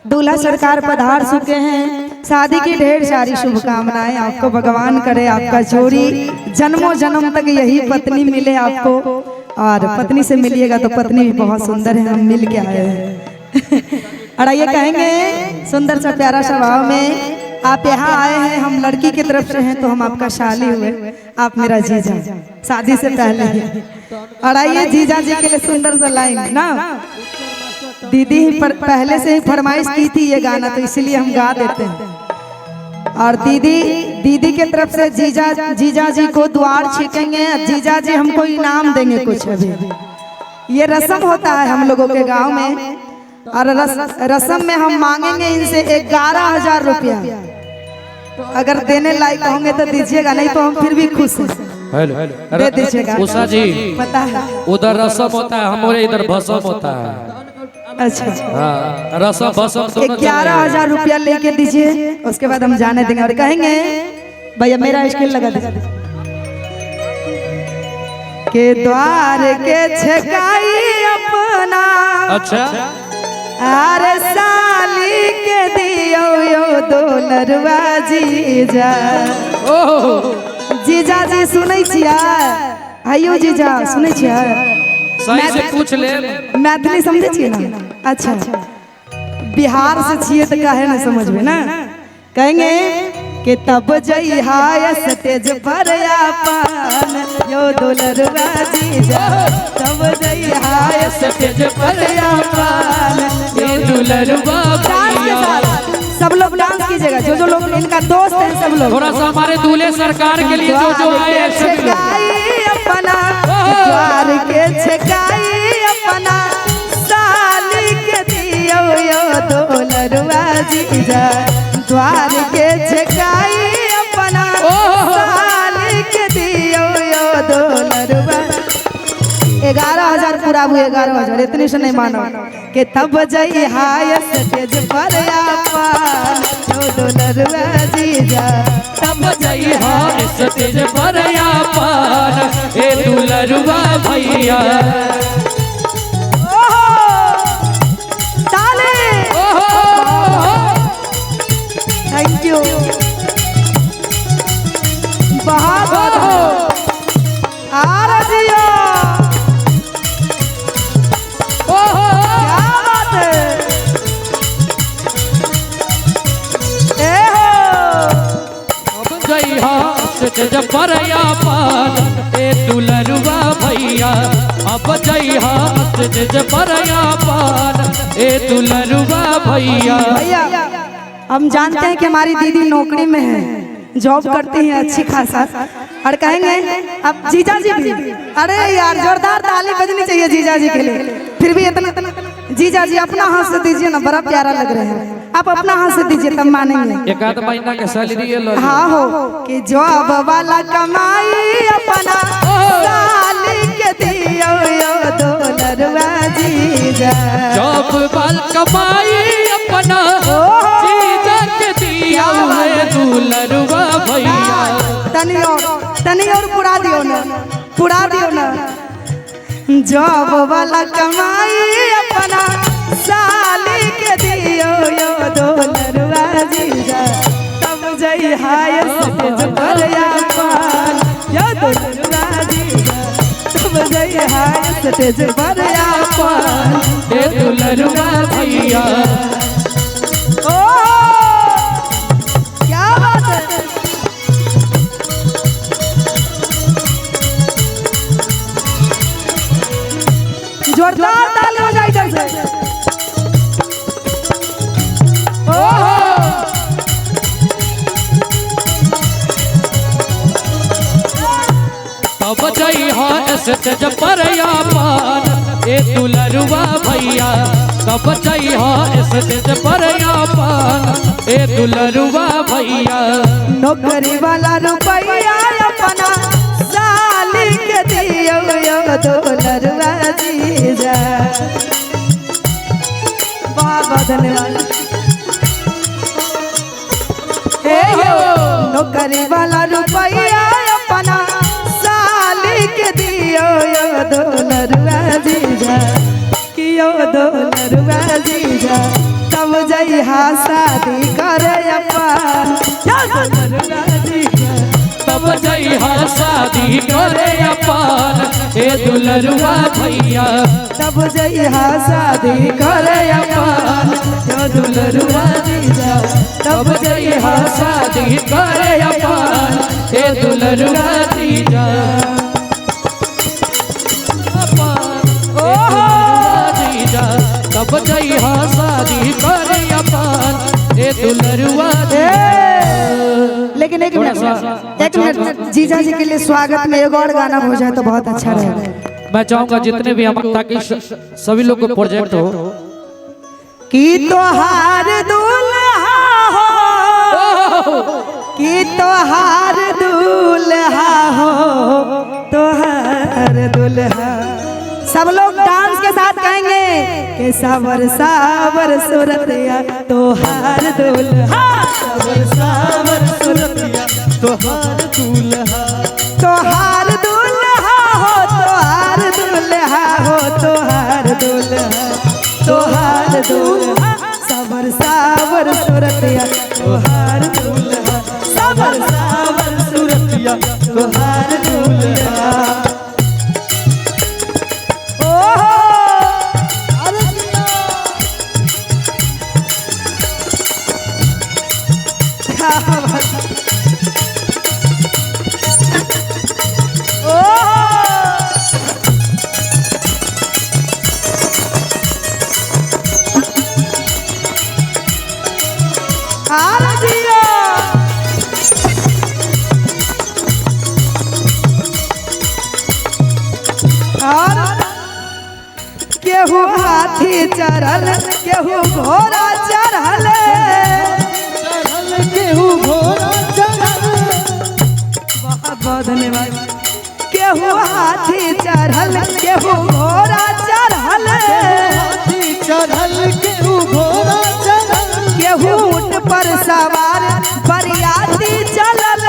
दूल्हा सरकार पधार चुके हैं। शादी की ढेर सारी शुभकामनाएं आपको, भगवान करे आपका जोड़ी जन्मों जन्म तक यही पत्नी मिले आपको। और पत्नी से मिलिएगा तो पत्नी भी बहुत सुंदर है, हम मिल के आए हैं। और ये कहेंगे सुंदर सा प्यारा सा भाव में, आप यहाँ आए हैं, हम लड़की की तरफ से हैं तो हम आपका साली हुए, आप मेरा जीजा शादी से पहले। और आइए जीजा जी के लिए सुंदर सा लाइन ना, दीदी ही पहले से ही फरमाइश की थी ये गाना, तो इसलिए हम गा देते हैं। और दीदी दीदी के तरफ से जीजा जीजा जी को द्वार छीकेंगे, जीजा जी हमको इनाम देंगे कुछ। अभी ये रस्म होता है हम लोगों के गांव में। और रस्म में हम मांगेंगे इनसे 11,000 रुपया। अगर देने लायक होंगे तो दीजिएगा, नहीं तो हम फिर भी खुश हैं। हेलो। दे दीजिएगा। उषा जी, पता है। उधर रसम होता है, हमारे इधर भसम होता है। अच्छा। हाँ, रसम भसम दोनों। 11,000 रुपया लेके दीजिए, उसके बाद हम जाने देंगे। और कहेंगे भैया मेरा स्केल लगा दीजिए के द्वार के छकाई अपना। अच्छा। अरे साली के दियो यो दोलरवा जीजा। ओहो। जीजा जी सुनै छियै? आइयो जीजा, सुनै छियै? सही से पूछ ले। मैथिली समझै छियै ना? अच्छा, बिहार से छियै तो काहे ना समझबै ना। कहेंगे कि तब जइहा स्टेज पर अपन यो दुलरवा जीजा, तब जइहा स्टेज पर अपन ये दुलरवा डांस के भैया। साथ सब लोग डांस कीजिएगा, जो जो लोग इनका दोस्त है सब लोग। थोड़ा सा हमारे दूल्हे सरकार के लिए जो जो आए हैं सभी लोग। छकाई अपना द्वार के छकाई अपना साली के दियो यो दोलरवा जीजा, द्वार के छकाई अपना साली के दियो यो दोलरवा। 11,000 पूरा हुए, 11,000 इतने से नहीं मानो कि तब जई हाय स्टेज पर अपन यो दोलरवा जीजा, तब जइहा स्टेज पर अपन ए दुलरवा भैया। ओहो ताली। ओहो। Thank you, बहुत बहुत आ जियो। ओहो। क्या बात है, ए हो। अब जइहा स्टेज पर अपन ए दुलरवा भैया, अब जइहा स्टेज पर अपन ए दुलरवा भैया। भैया हम जानते हैं कि हमारी दीदी नौकरी में है, जॉब करती हैं अच्छी खासा। और कहेंगे अब जीजा जी भी, अरे यार जोरदार ताली बजनी चाहिए जीजा जी के लिए। फिर भी इतना जीजा जी अपना हाथ से दीजिए ना, बड़ा प्यारा लग रहा है। आप अपना हाथ से दीजिए तब मानेंगे। एक आध महीना के सैलरी ये लो। हाँ हो कि जॉब वाला कमाई अपना साली के दियो यो दोलरवा जीजा, जॉब वाल कमाई अपना जीजा के दिया है दुलरवा भैया। तनी और, तनी और पुरा दियो ना, पुरा दियो ना। जॉब वाला कमाई अपना साली के दियो यो दोलरवा जीजा, तब जई हाय स्टेज पर अपन यो दोलरवा जीजा, तब जई हाय स्टेज पर अपन ए दुलरवा भैया। ओ क्या बात है। जोरदार ताली हो जाए इधर से। ओहो तब जइहा स्टेज पर अपन ए दुलरवा भैया, तब जइहा स्टेज पर अपन ए दुलरवा भैया। नौकरी वाला रुपया अपना साली के दियो यो दोलरवा जीजा। बहुत बहुत धन्यवाद। ए यो नौकरी वाला रुपया अपना साली के दियो यो दोलरवा जीजा, कियो दोलरवा जीजा, तब जई जइहा शादी करे अपन, तब जइहा शादी करे अपन हे दुलरुआ भैया, तब जइहा शादी करे अपन हे दुलरुआ जीजा, तब जइहा शादी करे अपन हे दुलरुआ जीजा, जीजा तब जइहा शादी करे अपन हे दुलरुआ। लेकिन एक मिनट जीजा जी के लिए स्वागत में एक और गाना हो जाए तो बहुत अच्छा रहेगा। मैं चाहूंगा जितने भी हम, ताकि सभी लोग को प्रोजेक्ट हो। कि तोहार दूल्हा हो, कि तोहार दूल्हा हो, तोहार दूल्हा। सब लोग डांस के साथ कहेंगे कि सावर सावर सूरतिया तोहार दूल्हा, सावर सावर सूरतिया तोहार दूल्हा, तोहार दूल्हा हो, तोहार दूल्हा हो, तोहार दूल्हा, तोहार दूल्हा, सावर सावर सूरतिया तोहार दूल्हा, सावर सावर सूरतिया तोहार दूल्हा। ओहो क्या बात। केहू हाथी चढ़ल केहू घोड़ा चढ़ल, केहू घोड़ा चढ़ल, बहुत बहुत धन्यवाद। केहू हाथी चढ़ल केहू घोड़ा चढ़ल, हाथी चढ़ल केहू घोड़ा चढ़ल, केहू ऊँट पर सवार बरियाती चलल,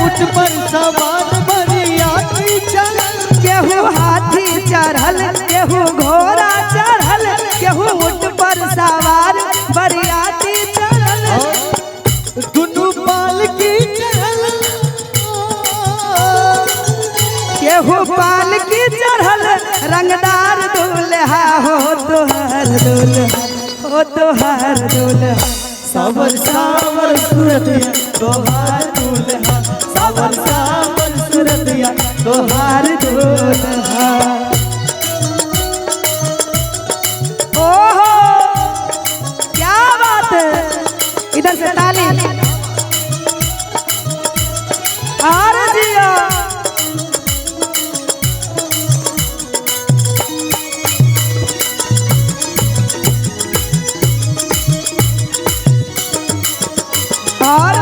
ऊँट पर सवार बरियाती चलल, केहू हाथी चढ़ल केहू घोड़ा चढ़ल, केहू ऊँट पर सवार बरियाती चलल, दुनू पालकी चढ़ल, केहू पालकी चढ़ल रंगदार दूल्हा हो तोहार दूल्हा हो तोहार दूल्हा, सावर सावर सूरतिया तोहार दूल्हा, सावर सावर सूरतिया तोहार दूल्हा। ओहो क्या बात है, इधर से ताली are जिया। और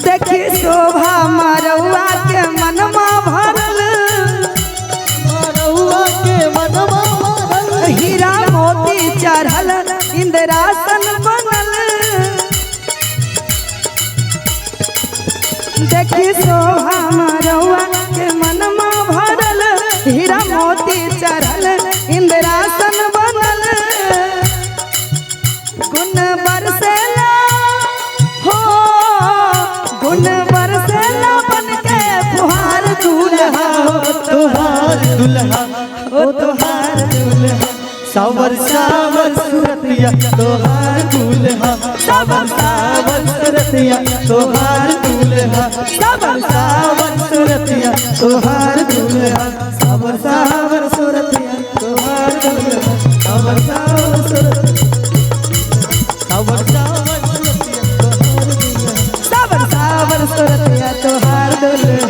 देखी शोभा मरौआ के मनमा भरल, मरौआ के मनमा भरल, हीरा मोती चढ़ल इंद्रासन बनल, देखी शोभा मरौआ के मनमा भरल, हीरा मोती चढ़ल इंद्रासन बनल, गुण बरसेला हो गुण बरसेला बन के फुहार दूल्हा हो तोहार दूल्हा हो तोहार दूल्हा, सावर सावर सूरतिया तोहार दूल्हा, सावर सावर सूरतिया तोहार दूल्हा, सावर सावर सूरतिया तोहार दूल्हा, सावर सावर सूरतिया तोहार दूल्हा, सावर सावर सूरतिया, सावर सावर सूरतिया तोहार दूल्हा, सावर सावर सूरतिया तोहार दूल्हा।